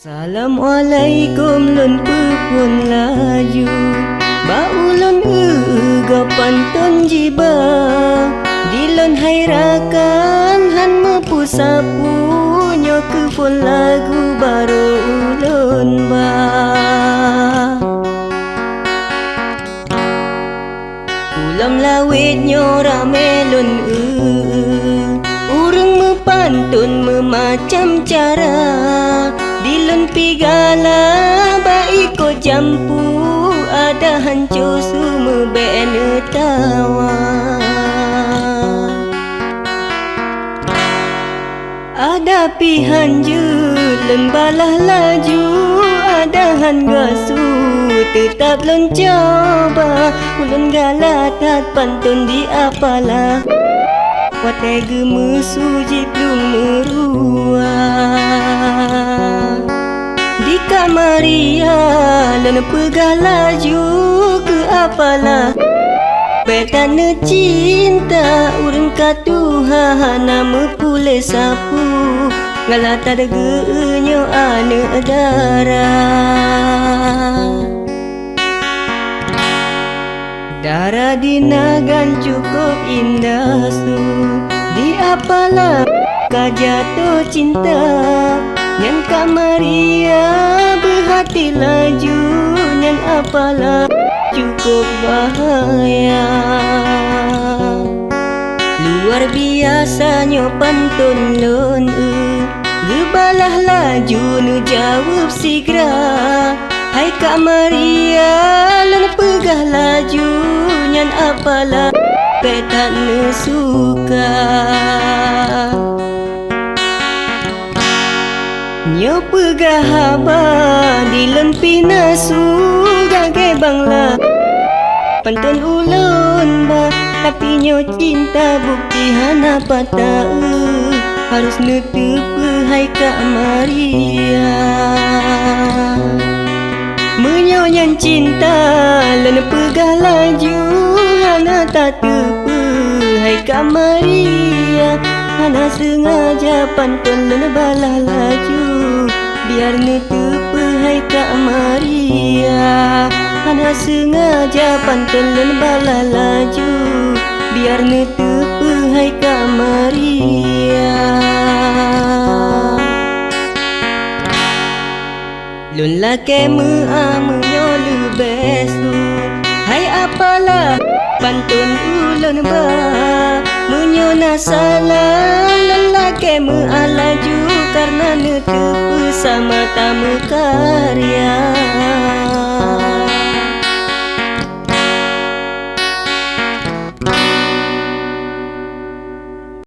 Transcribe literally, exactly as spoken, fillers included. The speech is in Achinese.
Assalamualaikum, lôn peuphon laju. Bak ulôn eu-eu gob panton jiba. Di lôn hai rakan han meupeusapeue, nyoe keuphon lagu barô ulôn ba. U lom lawét nyoe ramé lôn eu-eu, ureuëng meupanton meumacam cara. Di lôn pih galak bak ikot jampu, adak hanco su meubeuet neutawa. Adak pih han jeuet lôn balah laju, adak han gasu teutab lôn coba. Ulôn galak that panton di apala, watée geumeusu jiplueng meurua. Di Kak Maria lôn peugah laju keu apala, bék that neucinta ureuëng ka tuha hana meupuléh sapeue, galak that geuh nyoe aneuëk dara. Dara di Nagan cukup indah su, di apala ka jatuh cinta. Nyan Kak Maria beuhati laju, nyan apala cukup bahaya. Luar biasa nyoe panton lôn eu, geubalah laju neujaweueb sigra. Hai Kak Maria, lôn peugah laju, nyan apala bék that neusuka. Nyoe peugah haba di lôn pih na su gagée bangla. Panton ulôn ba, tapi nyoe cinta bukti hana patah, harôh neuteupeue hai Kak Maria. Meunyoe nyan cinta lôn peugah laju, hana tateupeue hai Kak Maria. Hana seungaja panton lôn balah laju, biar neuteupeue hai Kak Maria. Hana seungaja panton lôn balah laju, biar neuteupeue hai Kak Maria. Lôn lakée meu'ah meunyoe leubeh su, hai apala panton ulôn ba. Meunyoe na salah, lôn lakée meu'ah laju, kareuna neuteupeue sama tameukarya.